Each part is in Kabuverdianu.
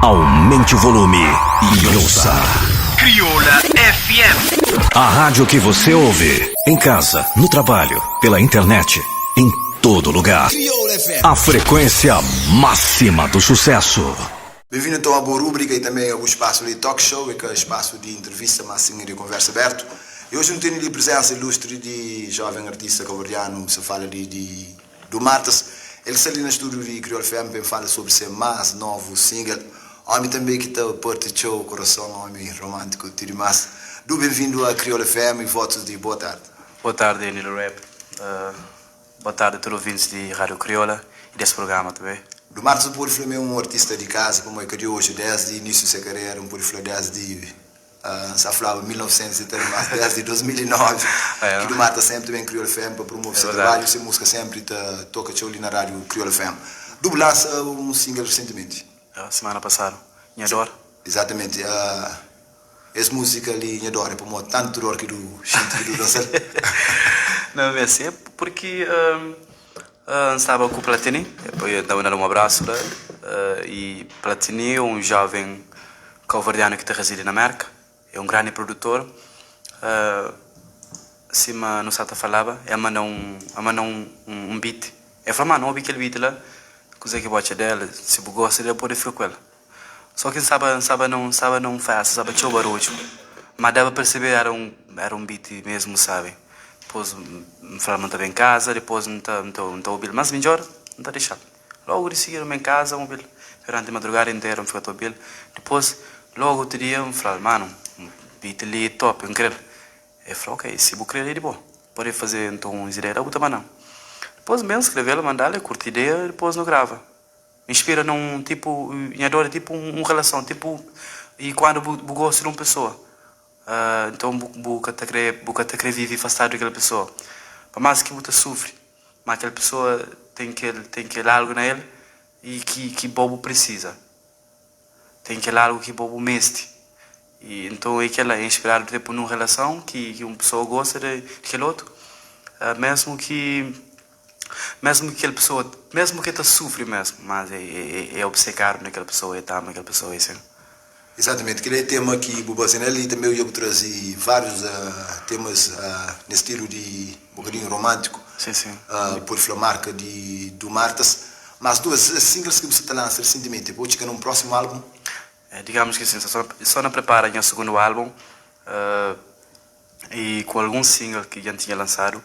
Aumente o volume e ouça. Crioula FM. A rádio que você ouve. Em casa, no trabalho, pela internet, em todo lugar. A frequência máxima do sucesso. Benvindu então a bo rubrika y tanbe a bu spasu di talk show, e ka spasu di entrevista, mas sin di konversa abertu. Y oji nu tene li prezensa ilustre di joven artista kabuverdianu, sa fala di di Du Martas. El sta li na studiu di Kriol FM pa el fala sobri se mas novu single, Omi tanbe ki ta parti txeu kurason, omi romantiku ti dimas. Du, benvindu a Kriol FM y votus di boa tardi. Boa tardi Nilo Rap. Boa tardi tudu ouvintis di Rádio Kriola y des programa tanbe. Du Martas, bu pode fla mi é un artista di kaza, pamodi é ka di oji, desdi inísiu di se karera, N pode fla desdi N sa flaba 1900 y tal mas desdi 2009 ki Du Marta senpri ta ben Kriol FM pa promove se trabadju, se musika senpri ta toka txeu li na rádiu Kriol FM. Du bu lansa un single resentimenti. Semana pasadu, Nha Dor. Exatamenti. Es musika li Nha Dor é pamodi tantu dor ki du xinti ki du lansa-l? Não, é assim, é porque N staba ku Platini, N ta manda-l un abrasu la, i Platini é un joven kauverdianu ki ta rezidi na Merka, é un grandi produtor, sima nu sa ta falaba, el manda un, el manda un un beat, el fla, mano, obi kel beat la, kuze ki bu atxa del, si bu gosta del pode fika ku el. Só ki N staba, N staba na un, N staba na un festa, staba txeu barudju, ma daba persebe era un, era un beat mesmu sabi. Dipôs N fla ma N ta ben kaza, dipôs N ta, N ta, N ta obi-l más midjór, N ta dexa-l. Lógu di sigida N ben kaza, N obi-l duranti madrugada interu N fika ta obi-l. Dipôs, lógu otu dia N fla-l, manu, beat li é top, N kre-l. El fla, ok, si bu kre-l é di bo, pode faze nton uns ideia la bu ta manda-m. Dipôs N ben skrebe-l, manda-l, el kurti ideia, dipôs nu grava. Inspira na un tipo, nha dor é tipo un relason, tipo e kuandu bu bu gosta di un pesoa, nton bu bu ka ta kre bu ka ta kre vive afastadu di kel pesoa, pa mas ki bu ta sufri, ma kel pesoa ten kel ten kel algu na el e ki ki bo bu prisiza, ten kel algu ki bo bu mesti, e nton é kela, é inspiradu tipo nun relason ki ki un pesoa gosta di kel otu, mesmu ki. Mesmu ki kel pesoa, mesmu ki el ta sufri mesmu, mas é obsekadu na kel pesoa, el ta ama kel pesoa i sin. Exatamente, kel-li é tema ki bu baze nel i tanbe dja bu traze várius temas nes stilu di bokadinhu romántiku, Sim, sim. pode fla marka di Du Martas. Mas duas singles ki bu sta ta lansa resentimenti, bo txiga na un prósimu álbum? Digamos ki sin, só na prepara nha sugundu álbum. I ku alguns single ki dja N tinha lansadu,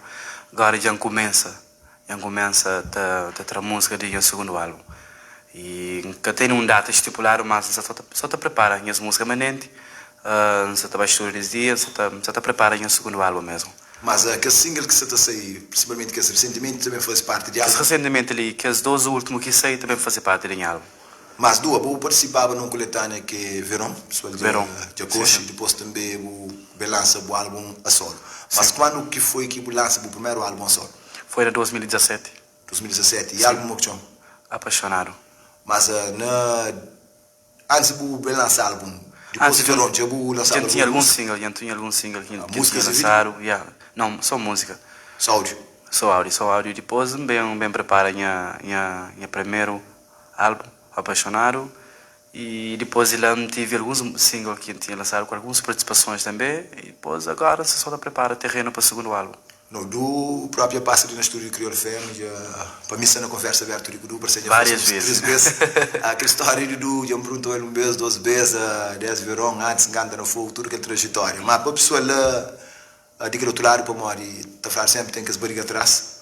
gora dja N kumesa, dja N kumesa ta ta tra múzika di nha sugundu álbum. I N ka tene un data stipuladu, mas N sa ta sa ta prepara nhas múzika manenti, N sa ta bai stúdiu des dia, N sa ta N sa ta prepara nha sugundu álbum mesmu. Mas kes single ki sa ta sai, prinsipalmenti kes resentimenti, ta ben faze parti di Kes álbum? resentimenti li, kes dos últimu ki sai ta ben faze parti di nha álbum. Mas dua, bo partisipaba nun kuletania ke Veron, pesual dja Veron, dja sim, konxe, sim. dipos tanbe bu ben lansa bu album a solo. Mas Sim. kuandu ki foi ki bu lansa bu primeru album a solo? Foi na 2017. 2017, e Sim. album mo ki txoma? Apaixonado. Mas na antis bu ben lansa album, dipos Antis di di Veron dja bu dja lansaba N tinha algun alguns músika? single, dja N tinha alguns single ki Ah, ki N tinha músikas e vídiu? lansadu, yeah. Não, só músika. Só áudiu? Só áudiu, só áudiu. Dipos N ben ben prepara nha nha nha primeru Álbum Apaixonado e dipôs di la N tive alguns single ki N tinha lansadu ku alguns partisipasons tanbe e dipôs agora N sta só ta prepara terrenu pa sugundu álbum. No, du propi dja pasa di na studio di Kriol FM dja pa mi sta na konversa abertu di ku du parse dja fase Várias uns vezes. 3 bes kel storia di du dja N perguntou el un bes, dos bes, des veron antis N kanta na fogu tudu kel trajetória ma pa pesoal la di kel otu ladu pamodi ta fladu senpri ten kes bariga tras.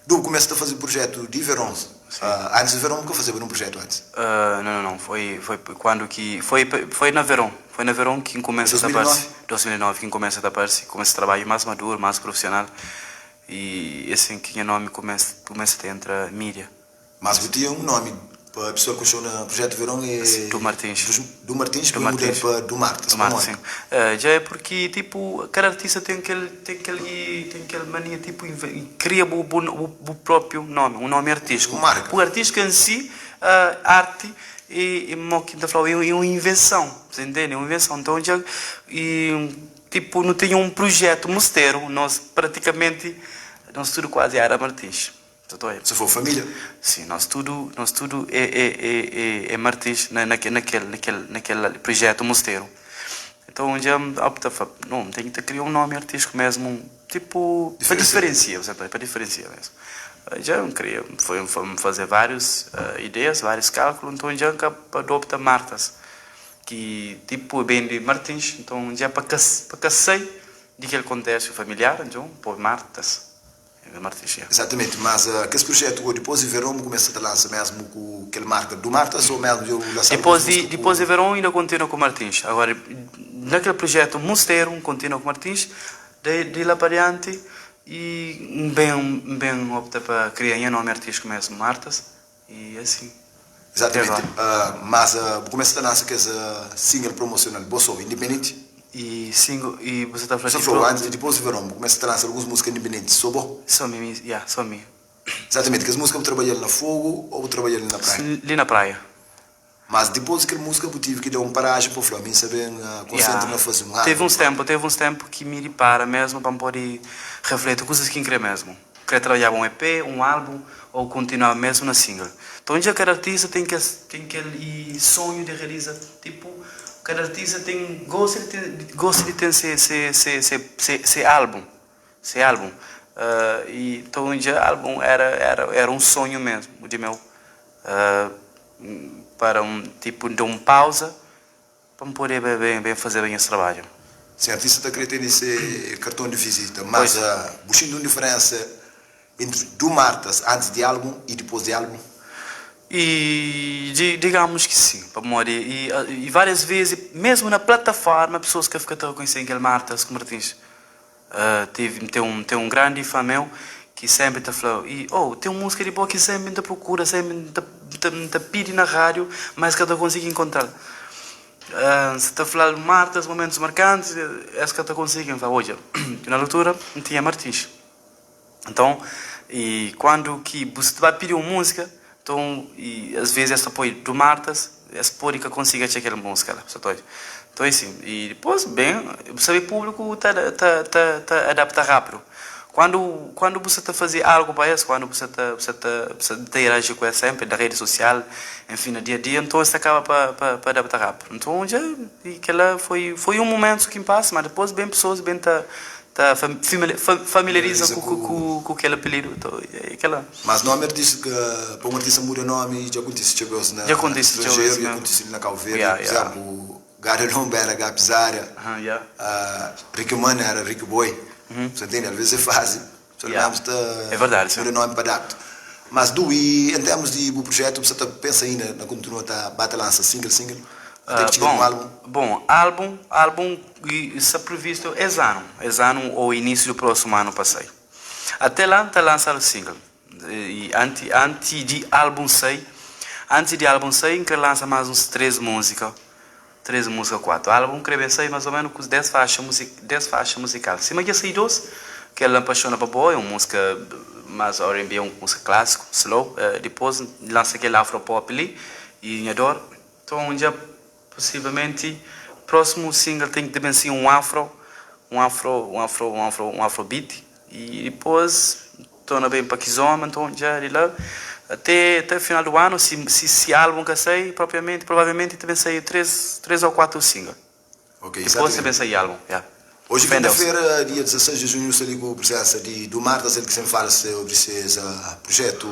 Du kumesa ta faze prujetu di veron. Antis di veron bu ka fazeba nun prujetu antis? Não, não, não. Foi, foi quando ki foi, foi na veron. Foi na veron ki N kumesa ta parse. 2009? 2009 ki N kumesa ta parse. Kumesa trabadju más maduru, más profissional. I asin ki nha nomi kumesa, kumesa ta entra mídia. Mas bu tinha un nomi pa pesoa konxeu na Projeto Verão é Du Martins. Du Martins Du bu muda Martins. pa Du Martins Du Martins, pamodi? sim. Dja é porque tipo kada artista ten kel ten kel ten kel mania tipo kria bu bu bu próprio nomi, un nomi artístico. Un marka. Porque artístico em si, arte é mo ki N ta flau é un invenção, você entende? É un invenção. Então dja e tipo nu tinha un projeto musteru, nos praticamente nos tudo quase era Martins. Sa ta oia? Se for família. Sim, nós tudo, nós tudo é, é, é, é, é Martins na, naquele, naquele, naquele, naquele projeto Mosteiro. Então já opta, não, tem que criar um nome artístico mesmo, tipo, para diferenciar, você para diferenciar mesmo. Já eu queria, foi, foi fazer várias ideias, vários cálculos, então já adopta Martas, que tipo bem de Martins, então já para para sei de aquele contexto familiar, então, pô, Martas. Martins, yeah. Exatamente, mas que esse projeto depois de verão começa a lançar mesmo com aquele marca do Martas ou mesmo eu lançar Depois de verão ainda continua com Martins. Agora, naquele projeto Mosteiro, continua com Martins, de lá para diante, e bem opta para criar um nome artístico mesmo, Martas, e assim. Exatamente, mas começa a lançar que esse single promocional, Bosso, independente? E single, e você está falando... Você falou antes, depois de verão, começa a lançar algumas músicas independentes, só bom? Só mim, yeah, só mim. Exatamente, que as músicas eu trabalhei na fogo ou trabalhei na praia? Ali na praia. Mas depois que a música eu tive que dar um paragem para o Flamengo, saber, concentra na fazer um álbum. Teve uns tempo que me para mesmo para poder refletir coisas que queria mesmo. Queria trabalhar um EP, um álbum ou continuar mesmo na single. Então já cada artista tem que tem aquele sonho de realizar, tipo, cada artista tem gosta de ter esse álbum, esse álbum. E então já álbum era um sonho mesmo de meu. Para um tipo de uma pausa para poder bem fazer bem esse trabalho. Sim, artista está querendo ter esse cartão de visita, mas buscando uma diferença entre do Martas antes de álbum e depois de álbum? E digamos que sim, para morrer. E várias vezes, mesmo na plataforma, pessoas que ficam reconhecendo aquele Martas com Martins. Tem um grande fã meu que sempre está falando, e oh, tem uma música de boa que sempre me procura, sempre me pede na rádio, mas que eu não consigo encontrar. Se está falando Martas, momentos marcantes, essa que eu não consigo. Olha, na altura não tinha Martins. Então, e quando que você vai pedir uma música, então, e às vezes essa apoio do Martas, essa pode que consiga achar aquela música lá, então assim, e depois, bem, o saber público tá adapta rápido. Quando você está fazendo algo para isso, quando você tá você interage com ela sempre na rede social, enfim, no dia a dia, então você acaba para adaptar rápido. Então já e aquela foi um momento que passa, mas depois bem pessoas bem tá familiariza com aquele apelido, então é aquela. Mas nome artista que para um artista muda nome já acontece na já acontece já acontece na Cabo Verde, por exemplo, Gary Lomba era Gapizária, Rick Man era Rick Boy. Você entende? Às vezes é fácil. É verdade. Muda nome para adapto. Mas do e em termos de o projeto, você tá, pensa ainda na continua tá bate lança single até que bom, um álbum. Bom, álbum está previsto esse ano ou início do próximo ano passei. Até lá tá lançar o single. E antes de álbum sair, que lança mais uns 3 músicas. 3 músicas, 4. O álbum creio sair mais ou menos com 10 faixas musicais. Se mas sair 2, que ela apaixona para boa, é uma música mais R&B, uma música clássico, slow. Depois lança aquele afro pop ali e adoro. Então já possivelmente próximo single tem que também ser um afro beat e depois torna bem para kizomba, então já de lá até o final do ano, se álbum que sai propriamente, provavelmente também sai 3 ou 4 singles. Okay, depois também sai álbum. Yeah. Hoje, quinta-feira, dia 16 de junho, estou ali com a presença do Martas, ele que sempre fala sobre esse projeto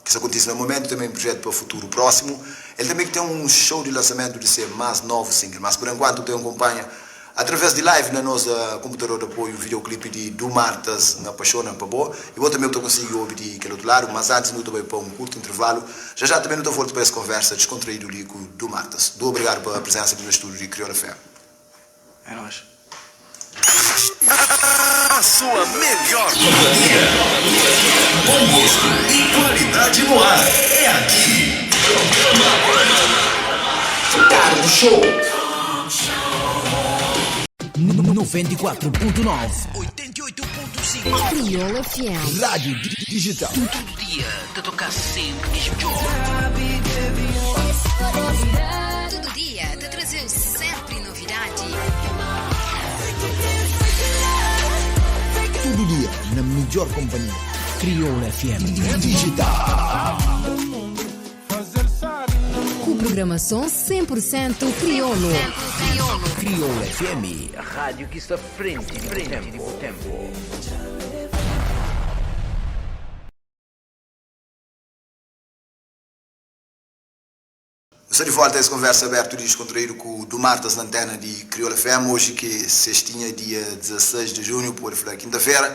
que se acontece no momento, também projeto para o futuro próximo. Ele também tem um show de lançamento de ser mais novo single, mas por enquanto tem acompanha através de live na nossa computador de apoio, o videoclipe de do Martas na Paixona para boa. E vou também conseguir ouvir de aquele outro lado, mas antes não também para um curto intervalo. Já já também não volto para essa conversa descontraído ali com do Martas. Do obrigado pela presença no estúdio de Crioula FM. É nóis. A sua melhor companhia. Bom gosto e qualidade no ar. É aqui. Programa Tarde Show. 94.9 88.5 Crioula FM. Rádio Digital. Todo dia te tocar sempre que Todo dia te trazer sempre novidade. Todo dia na melhor companhia. Crioula FM. Digital. Ku programason 100% kriolu. Crioula FM, rádio que sta frente di bu tempo. Nu sta di volta a es konversa abertu i diskontraídu ku Du Martas na antena di Crioula FM. Oji ki é sextinha, dia 16 di junhu, pode fla kinta-fera,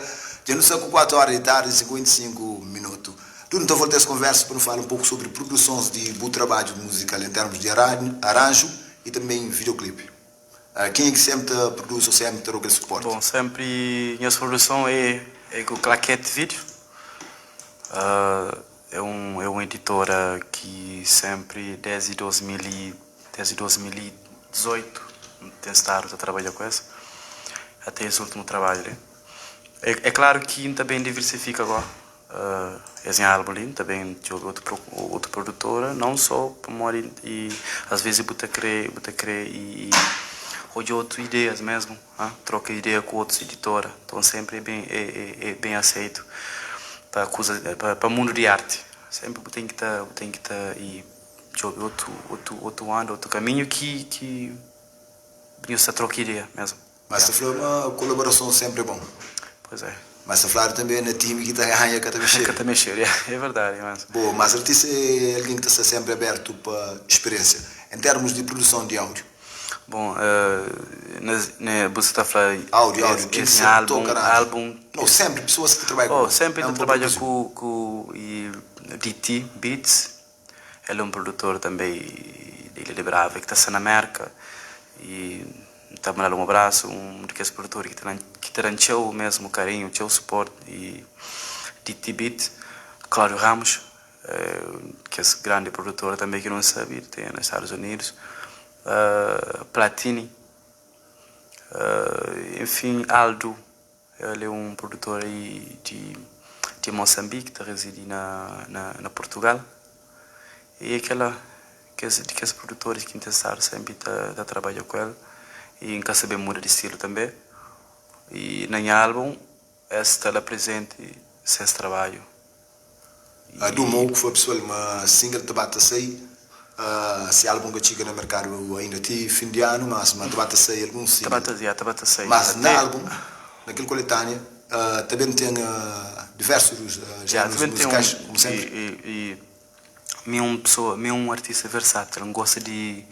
dja nu sta ku 4 ora di tardi i 55 minutu. Du, nu ta volta a es konversa pa nu fala un poku sobri produsons di bu trabadju muzikal en termus di aranju i tanben videoclip. Kenha ki senpri ta produzi ô senpri ta da-u kel suporti? Bon, senpri nhas produson é é ku Claquete Video. É un é un editora ki senpri desdi 2000 i desdi 2018 N ten stadu ta trabadja ku es ate es ultimu trabadju li. É é klaru ki N ta ben diversifika gó Es nha álbum li, N ta ben djobe otu otu produtora, não só pamodi i às vezes bu ta kre bu ta kre i odja otu ideias mesmu, troka ideia ku otus editora, nton senpri é ben é é ben aseitu pa kuza pa mundu di arti, senpri bu ten ki ta bu ten ki ta i djobe otu otu otu onda otu kaminhu ki ki nhos ta troka ideia mesmu. Mas ta fla ma kolaborason senpri é bon. Pois é. Mas ta fladu tanbe na timi ki ta ganha ka ta mexedu. Ka ta mexedu, ya, é verdadi mesmu. Bo, mas artista é algen ki ta sta senpri abertu pa speriensia en termus di produson di audiu. Bon, na, na, bu sa ta fla Audiu, audiu, kin ki es sa nha toka albun, na audiu? albun. No, senpri pesoas ki ta trabadja ku Oh, bo. senpri É ta un pa trabadja produzi. ku, ku i DT Beats. El é un produtor tanbe di Ilha di Brava ki ta sta na Merka i N ta manda-l un abrasu, un di kes produtor ki ta ki ta da-m txeu mesmu karinhu, txeu suporti i DT Beat, Cláudio Ramos, kes grandi produtor tanbe ki nu sabe ten na Stadus Unidus, Platini, enfin Aldo. El é un produtor di di Moçambique ki ta rezidi na na Portugal. I é kela kes di kes produtoris ki N ten stadu senpri ta ta trabadja ku el i N ka sabe muda di stilu tanbe. I na nha albun es sta la prezenti ses trabadju. Adu mau ku fla pesoal ma single ta ba ta sai si album ka txiga na merkadu ainda ti fin di anu mas ma ta ba ta sai algun Ta ba single ta ya ta ba ta sai mas na até album na kel koletania ta ben ten diversus Ya ta jenerus ben ten muzikais un komu i senpri. i i mi é un pesoa mi é un artista versátil N gosta di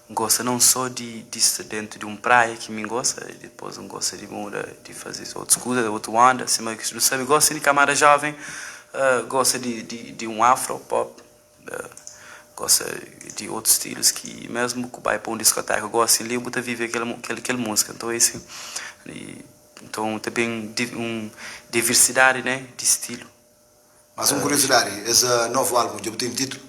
N gosta não só di di sta dentu di un praia ki mi N gosta dipôs N gosta di muda di faze otus kuza otu onda sima ki nu sabe gosi di kamada joven gosta di di di un afro pop gosta di otus stilus ki mesmu ku bai pa un diskoteka gosi li bu ta vive kel kel kel musika nton esi nton ta ben un diversidadi ne di stilu. Mas un kuriosidadi, es novu album dja bu ten titulu?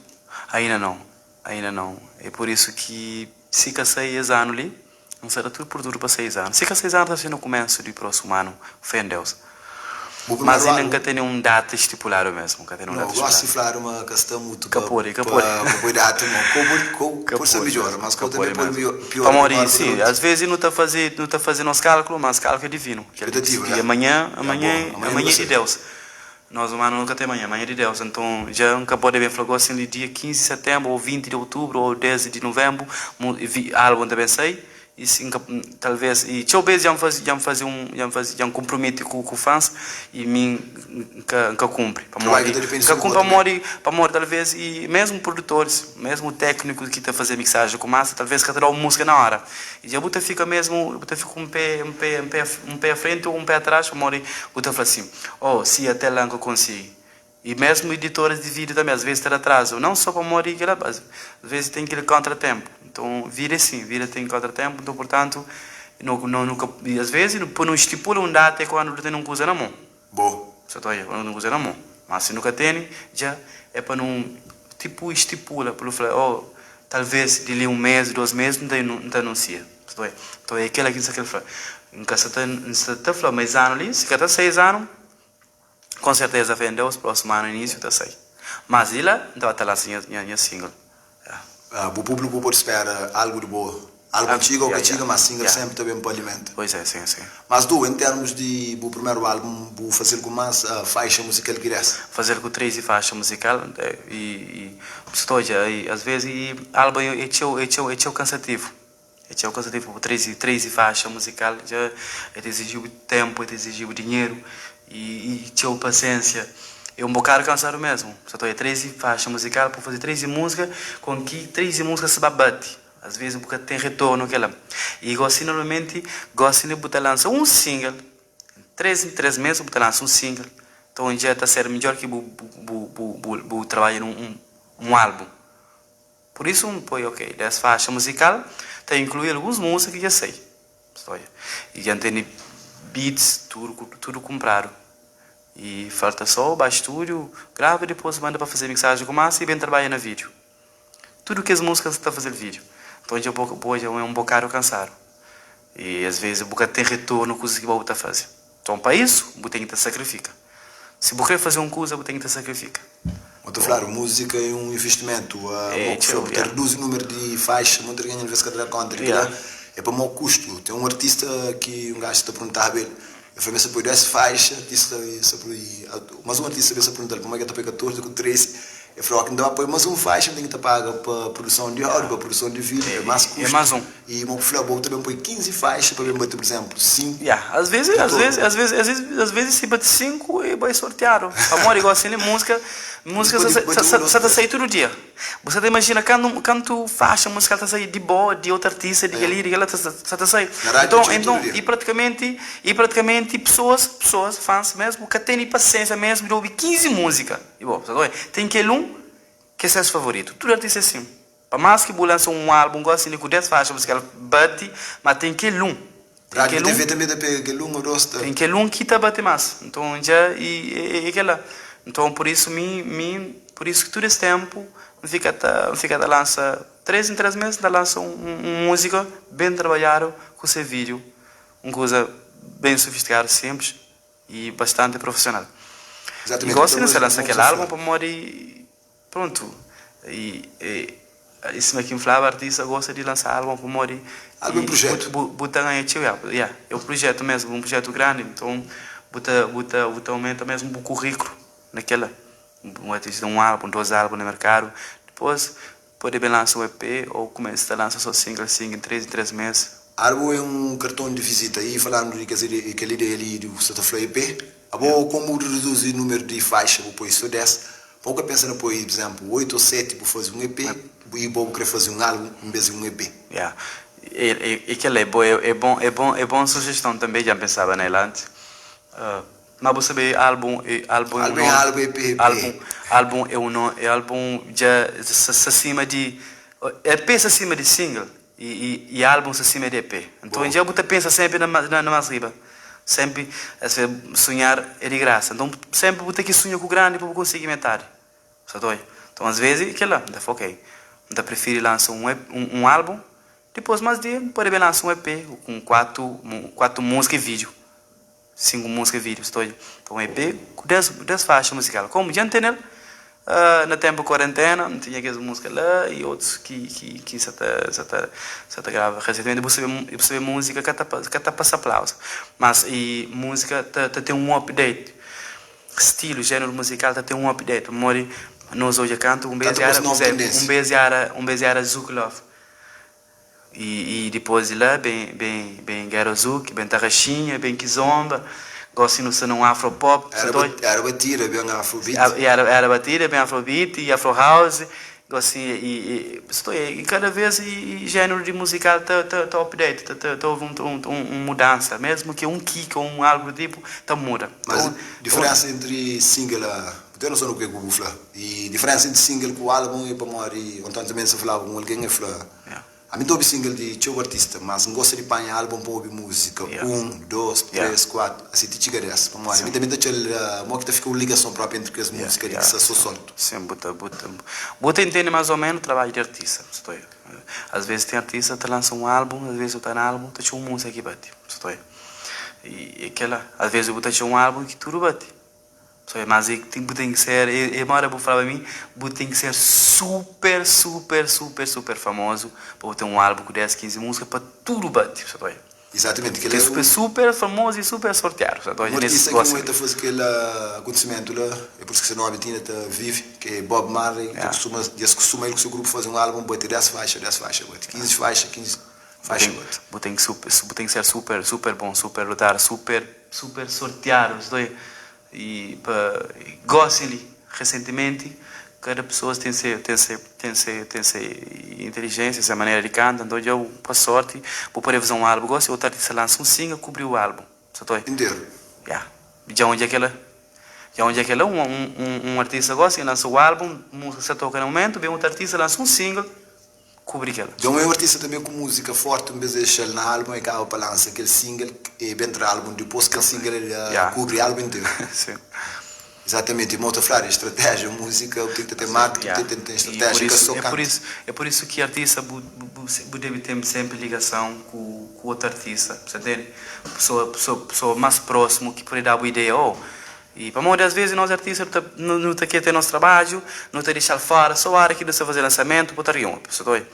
Ainda não, ainda não. É por isso ki si ka sai es anu li, N sta da tudu por tudu pa sai es anu. Si ka sai es anu, ta ser na kumesu di prósimu anu, fé en Deus. Bu Mas primeru inda N album? ka tene un data stipuladu mesmu, N ka tene un No, data gosi stipuladu. fladu ma ka sta mutu Ka pa pode, ka pa pode. pa poi data, mo ko pode ko Ka pode ser pode midjor, mesmu, mas ka ko pode tanbe pode mesmu. piora di Pamodi, un ora pa si, otu. às vezes nu ta faze, nu ta faze nos kálkulu, mas kálkulu é divinu. Kel ki Expectativa, disidi ya. amanhã, Ya, amanhã, boa. Amanhã nu amanhã ka é di sabe. Deus. Nos humanu nunka ten manha, manha é di Deus. Nton, dja N ka pode ben fla gosi li dia 15 di setenbru ô 20 di outubru ô 10 di nuvenbru mu vi albun ta ben sai i si N ka talves i txeu bes dja N faze dja N faze un dja N faze dja N kunpromete ku ku fans i mi N ka N ka kunpri Trabalhu pamodi ki ta N dipende ka so di bo kunpri tanbê. pamodi pamodi talves i mesmu produtoris mesmu teknikus ki ta faze miksajen ku masa talves ka ta da-u musika na ora i dja bu ta fika mesmu bu ta fika un pe un pe un pe un pe a frenti ô un pe atras pamodi bu ta fla sin Oh, si até la N ka konsigi. I mesmu iditoris di vídiu tanbê, asves ta da atrazu, non sô pamodi kel-la, asves ten kel kontratenpu. Nton, vida é sin, vida ten kontratenpu, nton purtantu, no, no, nu ka, i asves nu pa nu stipula un data é kandu nu tene un kuza na mon. Bo. Sa ta odja, kandu nu tene un kuza na mon. Má si nu ka tene, dja é pa nu, tipu, stipula, pa nu fla, oh, talves di li un mês, dos mês, N ta, N ta anunsia. Sa ta odja? Nton, é kel-la ki N sta kre fla. N ka sa ta, N sa ta fla ma es anu li, si ka ta sai es anu, kon serteza fé en Deus, prósimu anu inísiu ta sai. Mas di la, N ta ba ta lansa nha, nha, nha single. Ya. Bu públiku pode spera algu di bo. Álbum txiga ou ka Yeah, txiga, yeah. mas single Yeah. sempre ta ben pa alimenta. Pois é, sim, sim. Mas du, em termos de bu primeiro álbum, bu fazel ku más faixa musical ki des? Fazel ku 13 faixa musical e, e stoja e às vezes e álbum é txeu é txeu é txeu cansativo. É txeu cansativo, 13 13 faixa musical já é te exigiu tempo, é te exigiu dinheiro e, e txeu paciência. É um bocado cansado mesmo. Só estou 13 faixa musical para fazer 13 músicas com que 13 músicas se bate. Às vezes um bocado tem retorno aquela. E gosto normalmente gosto de botar lança um single. 3 em 3 meses botar lança um single. Então já está ser melhor que bu bu bu bu, bu trabalho num um, um álbum. Por isso, um, põe, ok, 10 faixas musical, tá inclui algumas músicas que já sei. História. E já tem beats, tudo, tudo comprado. E falta só o baixo estúdio, grava e depois manda para fazer mixagem com massa e bem trabalha na vídeo. Tudo que as músicas está fazendo vídeo. Então já já é um bocado cansado. E às vezes o bocado tem retorno com o que você está fazendo. Então para isso, você tem que sacrificar. Se você quer fazer uma coisa, você tem que sacrificar. Vou falar, música é um investimento. É, tchau, yeah. Reduz o número de faixas, muito ganha vez cada conta. Yeah. É para mau custo. Tem um artista que um gajo está a perguntar a ele. Eu falei, mas você põe 10 faixas, artista, mas um artista veio se perguntar como é que eu estou 14 com 13. Eu falei, ó, que não dá para mais um faixa, tem que te pagar para produção de áudio, para produção de vídeo, é mais custo. É mais um. E o meu filho também põe 15 faixas para bater, por exemplo, 5. Yeah. Às vezes, às vezes, às vezes, às vezes, às vezes se bate 5 e vai sortear. Amor, igual assim, música, música só tá saindo todo dia. Você imagina quando quando faixa música tá saindo de boa, de outro artista, de ali, de ela tá tá saindo. Então, então e praticamente, e praticamente pessoas, pessoas, fãs mesmo, que têm paciência mesmo de ouvir 15 músicas. E bom, tem aquele um que é seu favorito. Tudo artista é assim. Para mais que lança um álbum, gosta de com 10 faixas musical, bate, mas tem aquele um. Tem aquele um. TV também tem aquele um, gosta. Tem aquele um que tá bate mais. Então já e, e, e aquela. Então por isso mim, mim, por isso que todo esse tempo fica tá, fica tá lança 3 em 3 meses tá lança um, um, um música bem trabalhado com seu vídeo, uma coisa bem sofisticada, simples e bastante profissional. Exatamente. E gosto Então, de lançar aquele álbum para morrer pronto. E, e isso aqui me falava, artista gosta de lançar álbum para morrer. Álbum projeto. Botar ganha tio, yeah, yeah, é um projeto mesmo, um projeto grande, então bota bota bota aumenta mesmo o currículo naquela. Um artista um álbum, dois álbuns no mercado, depois pode bem lançar um EP ou começa a lançar só single, single em 3 em 3 meses. Álbum é um cartão de visita e falando de quer dizer, aquela ideia ali do Santa Flor EP, a boa como reduzir o número de faixas, vou pôr só 10. Pouco pensa no pôr, por exemplo, 8 ou 7 para fazer um EP e vou querer fazer um álbum em vez de um EP. Yeah. E, e, e que é bom, é, é bom, é bom, é bom sugestão também, já pensava nela antes. Uh, mas você vê álbum, é, álbum, álbum, é um álbum, EP, EP. Álbum, álbum é um nome, é álbum já se, se acima de EP se acima de single e, e, e álbum se acima de EP. Então já você pensa sempre na na, na mais riba. Sempre sonhar é de graça. Então sempre você que sonha com o grande para conseguir metade. Sabe? Então às vezes aquela, então ok. Então prefiro lançar um, um, um álbum, depois mais dia pode bem lançar um EP com quatro, quatro músicas e vídeo. 5 músicas e vídeo, estou. Então um EP com 10 faixas musicais. Como já entendeu? Uh, na tempo quarentena, tinha aquelas músicas lá e outros que que que se tá se tá se tá grava recentemente você vê você vê música que tá que tá passa aplauso. Mas e música tá, tá tem um update. Estilo, gênero musical tá tem um update. Mori nós hoje canto um beijo era um beijo era um beijo era Zouk Love. E, e depois de lá bem bem bem Gero Zouk, bem Tarraxinha, bem Kizomba. Gosto de ser um afropop. Era, era batida, bem afrobeat. Era, era batida, bem afrobeat e afro house. Gosto e, e, estou, e cada vez e, e gênero de musical tá tá tá update, tá tá, tá um, um, um, mudança, mesmo que um kick ou um algo do tipo, tá muda. Mas então, diferença entre single, eu não sei o que é que eu vou falar. E diferença entre single com o álbum e para morrer, ontem também se falava com alguém e falava. Yeah. A mim ouve single de teu artista, mas não gosto de panhar álbum para ouvir música. Yeah. 1, 2, 3, 4, assim te chega dessa. Para morrer. A mim também dá uma que fica uma ligação própria entre as músicas yeah. que se só solto. Sim, bota, bota, bota entende mais ou menos o trabalho de artista. Estou. Às vezes tem artista que lança um álbum, às vezes eu tá no álbum, tá uma música que bate. Estou. E aquela, às vezes eu boto um álbum que tudo bate. Só mas é bu ten ki ser é moda bu flaba mi bu ten ki ser super super super super famoso pa bu ten um álbum ku 10 15 música pa tudo bate sa ta odja. Exatamente kel é super super famoso e super sorteado sa ta odja. Um artista ki un ta faze kel acontecimento la é por isso ki se nome tinha ta vive ki é Bob Marley ta costuma djes costuma el ku se grupo faze um álbum bate 10 faixa 10 faixa bate 15 faixa 15 faixa bate. Bu ten ki bu ten ki ser super super bom super dotado super super sorteado sa ta odja. E pa gosi li, resentimenti, kada pesoas ten se ten se ten se ten se intelijensia, se manera di kanta, nton dja bu pa sorti bu pode faze un álbum gosi, otu artista lansa un single kubri u álbum, sa ta oi? Interu. Ya, dja un dja kela, dja un dja kela, un un un artista gosi lansa u álbum, músika sa toka na mumentu, ben otu artista lansa un single, kubri kel. Djon é un artista tanbe ku múzika forti, un bes el dexa-l na álbum e kaba pa lansa kel single e ben tra álbum dipôs kel single el kubri álbum interu. Exatamenti, mo ta fladu, estratégia, múzika bu ten ki ta ten marketing, bu ten ki ten estratégia, ka só kanta. É pur isu ki artista bu bu debe ten senpri ligason ku ku otu artista, bu ta ntende? Pesoa pesoa pesoa más prósimu ki pode da-bu ideia, oh E pamodi as vezes nos artista nu ta nu ta kre ten nos trabadju, nu ta dixal fora so ora ki nu sta faze lansamentu bu ta ri un pessoa ta oi.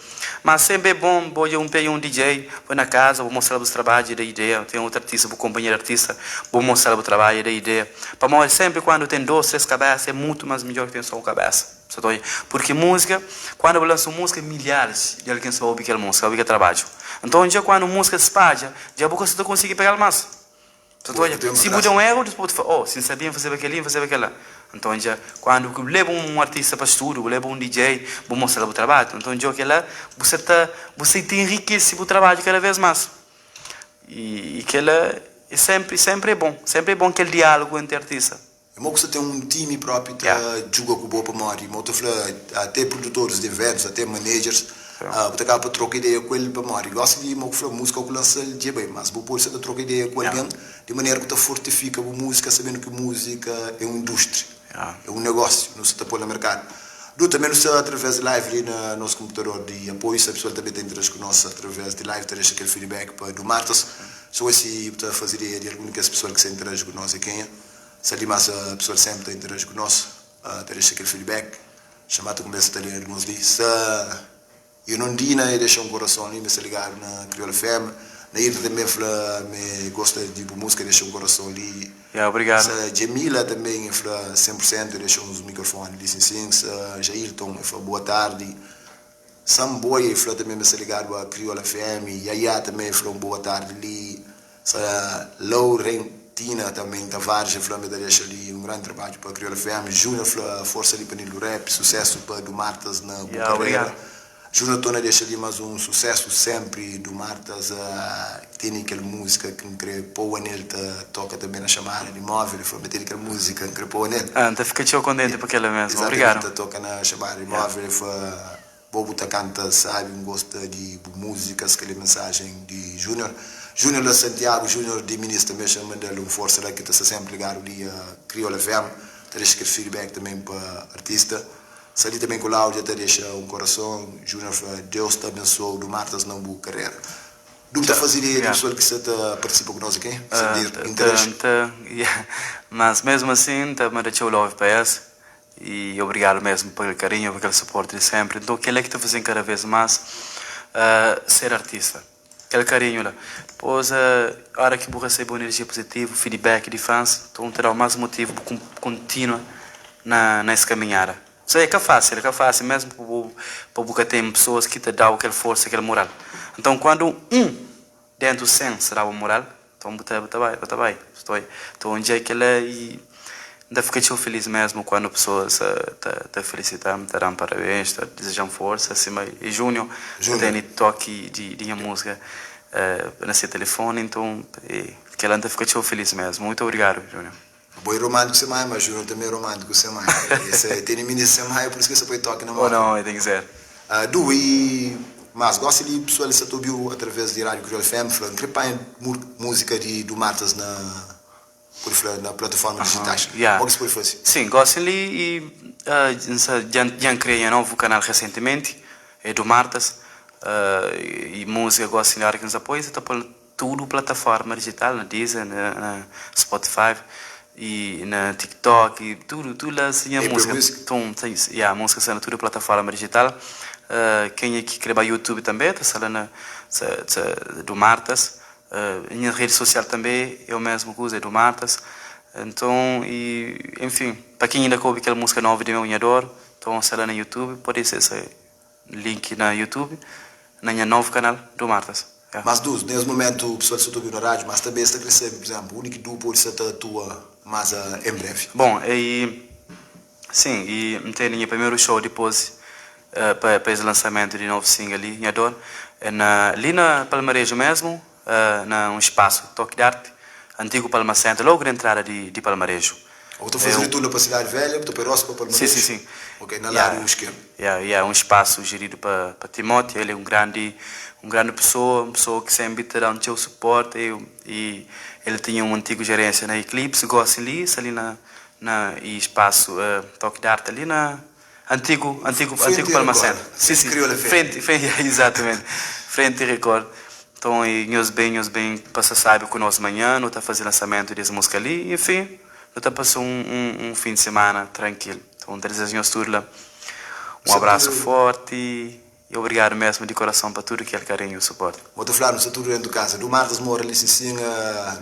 Mas senpri é bon bu odja un pega un DJ poi na kaza bu mostral bus trabadju e da ideia, ten otu artista bu konpanheru artista bu mostral bu trabadju e da ideia. Pamodi senpri kuandu ten dos tres kabesa é mutu mas midjor ki ten so un kabesa. Bu ta odja. Purki musika kuandu bu lansa un musika milharis di algen sta obi kel musika, obi kel trabadju. Nton dja kuandu musika spadja dja bu ka sta ta konsigi pegal mas. Ta odja, si bu da un eru, dipôs bu ta fla, Oh, si N sabia, N fazeba kel-li, N fazeba kel-la. Nton dja, kandu ki bu leba un artista pa studu, bu leba un DJ, bu mostra-l bu trabadju, nton dja kel-la, bu sa ta, bu sa ta enrikese bu trabadju kada vês más. I kel-la é sénpri, sénpri é bon, sénpri é bon kel diálogu entri artista. É mo ku sta ten un time propi ta djuga ku bo pamodi mo ta fla ate produtores di eventos ate managers bu ta kaba pa troka ideia ku el pamodi gosi di mo ku fla musika ku lansa-l dje bai mas bu podi sta ta troka ideia ku algen di manera ku ta fortifika bu musika sabendu ki musika é un industria é un negosiu nu sta ta poi na merkadu du tanbe nu sta atraves di live li na nos komputador di apoiu sa pesual tanbe ta interage ku nos atraves di live ta dexa kel feedback pa du martas so si bu ta faze ideia di algun di kes pesual ki sta interage ku nos é kenha. Sa di mas pesoal senpri ta interaji ku nos, ta dexa kel feedback. Xamá ta kumesa ta lé alguns li. Sa Yonondina e dexa un korason li, mi sta ligadu na Kriola FM. Nairta tanbe fla mi gosta di bu musika, dexa un korason li. Ya, obrigadu. Sa Djemila tanbe e fla 100 pur sentu, e dexa uns mikrofoni li sin sin. Sa Jailton e fla boa tardi. Sam Boy e fla tanbe mi sta ligadu a Kriola FM. Yaya tanbe e fla un boa tardi li. Sa Laurentina também Tavares el fla ma el ta dexa li un grandi trabadju pa Crioula FM. Junior fla forsa li pa Nildo Rap, sucesso pa Du Martas na bu Ya, carreira. obrigado. Junior torna dexa li mas un sucesso sempre Du Martas teni kel musica ki N kre pou anel ta toca também na chamada di móvel el fla ma teni kel musica N kre pou anel. Ah, N ta fika txeu kontenti pa kela mesmu. Exatamente Obrigado. ta toca na chamada di Ya. móvel el fla Bo bu ta canta sabi n gosta di bu musicas keli mensagem di junior junior la santiago junior di minis tambe xa mandal um força la ki ta sta sempre ligado li a crioula fm ta dexa kel feedback também pa artista sa li também ku laudia ta dexa um coração junior fla deus ta abençoau du martas na bu carreira du ta fazi ideia di pessoal ki sa ta participa ku nos aqui sa di interage. Mas mesmo assim ta manda txeu love pa es E obrigadu mesmu pa kel karinhu, pa kel suporti di senpri. Nton kel-la ki ta faze-m kada vês más ser artista. Kel karinhu la. Dipôs, óra ki bu resebe un inerjia puzitivu, feedback di fans, nton ta da-u más motivu bu kontinua na es kaminhada. Sô é ka fásil, é ka fásil mesmu pa bu pa bu ka ten pesoas ki ta da-u kel forsa, kel mural. Nton kandu un dentu 100 ta da-u mural, Nton bu ta bu ta bai bu ta bai Nton un dia kel-la i N ta fika txeu filís mésmu kandu pesoas ta ta felisita-m, ta da-m parabéns, ta dizeja-m forsa sima e Júnior ta tene toki di di nha múzika na se telefoni nton kel-la N ta fika txeu filís mésmu. Muitu obrigadu Júnior. Bo é romántiku se mai, ma Júnior tanbe é romántiku se mai. Ese tene minís se mai, pur isu ki el sa poi toki na Oh móvel. não, ten ki ser. Du, i mas gosi li pesoal sa ta obiu atraves di Rádio Kriol FM fla N kre panha múzika di Du Martas na pode fla na plataforma dijitais. Yeah. Mo ki si pode fase? Sim, gosi li i N sa dja N kria nha novu kanal resentimenti, é Du Martas, i múzika gosi li ora ki N sa poi, N sa ta poi tudu plataforma dijital, na Deezer, na Spotify. E na TikTok e tudu, tudu la si nha Apple músika. Music? Nton, ya, músika sta na tudu plataforma dijital. Kenha ki kre ba YouTube tanbe ta sta la na Du Martas. Nha redi sosial tanbe é o mesmu kuza, é Du Martas. Nton, e enfin, pa ken inda ka obi kel músika novu di meu, Nha Dor, nton sta la na YouTube, pode sesa Link na YouTube na nha novu kanal Du Martas. Ya. Mas dus, nes momentu pesoal sa ta obiu na rádiu, mas tanbe es ta kre sabe, pur izénplu, undi ki du pode sa ta atua más en brevi. Bon, e sin, e N tene nha primeru show dipos pa pa es lansamentu di novu single li, Nha Dor, é na li na Palmareju mesmu, na un spasu Toki d'Arti, antigu Palma Center, logu na entrada di di Palmareju. Ô bu ta faze returnu pa Sidadi Velha, bu ta poi rostu pa Palmareju? Si, si, si. Ok, na ladu skerdu. Ya, ya, un spasu jeridu pa pa Timóteo, el é un grandi un grandi pesoa, un pesoa ki senpri ta da-m txeu suporti e i el tinha un antigu jerénsia na Eclipse, gósi li sta li na na i spasu Toki d'Arti ali na antigu antigu antigu Frenti Palma Record, Center. Si, frenti si, Kriola FM. frenti frenti izatamenti, frenti Record. Nton i nhos ben nhos ben pasa sábi ku nos manhan, nu ta faze lansamentu di es múzika li, enfin. Nu ta pasa un un un fin di semana trankil. Nton, N ta dizeja nhos tudu la un abrasu forti i obrigadu mesmu di korason pa tudu kel karinhu i suporti. Bo ta fla-nu sta tudu dentu kaza. Du Martas mora li sinsin,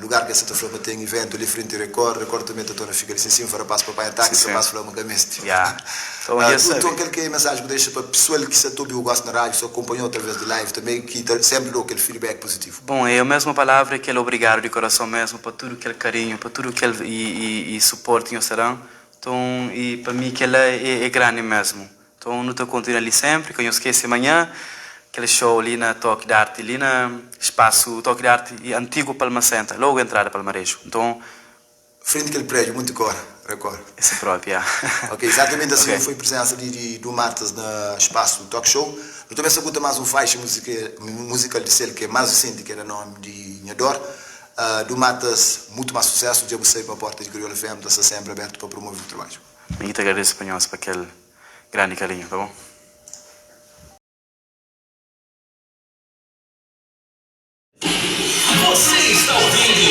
lugar ki es sa ta fla ma ten iventu li frenti Record. Record tanbe ta torna fika li sinsin. Fla rapaz pa panha taxi, rapaz fla ma ka meste. Nton kel ki é mensaji ku dexa pa pesoal ki sa ta obi-u gosi na rádiu, sa konpanha-u através di live tanbe, ki ta senpri da-u kel feedback puzitivu. Bom, é a mesma palavra, kel obrigadu di korason mesmu pa tudu kel karinhu, pa tudu kel i i suporti ki nhos ta da-m. Nton, i pa mi kel-la é é grandi mesmu. Nton, nu ta kontinua li senpri, ka nhos skese manhã kel show li na Toki d'Arti, li na spasu Toki d'Arti i antigu Palma Center, logu entrada Palmareju. Nton. Frenti kel prédiu Monte Cor, Record. Esse própi, ya. Ok, exatamente assim foi presença di di Du Martas na espaço Talk Show. Nu ta ben sakuta más un faixa musike musical di sel ki é más recente ki é na nomi di Nha Dor. Du Martas, mutu más sucesso, dja bu sabe ma porta di Kriolu FM ta sta sempre abertu pa promove bu trabadju. Mi ki ta agradese pa nhos pa kel grandi karinhu, ta bon? Você está ouvindo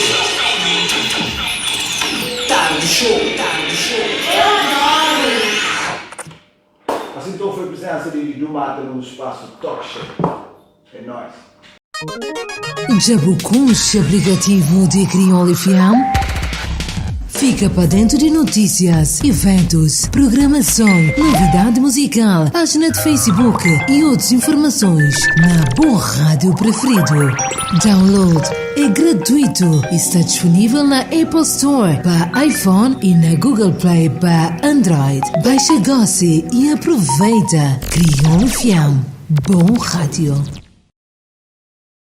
Tarde Show, Tarde Show. Eu adoro! Assim então foi presença de Du Mata no espaço Talk Show. É nóis. Dja bu konxe aplikativu di Kriol FM? Fika pa dentu di notísias, iventus, programason, novidadi muzikal, pájina di Facebook i otus informasons na bu rádiu preferidu. Download é gratuitu i sta disponível na Apple Store pa iPhone i na Google Play pa Android. Baixa gósi i aproveita! Kriol FM, bon rádiu!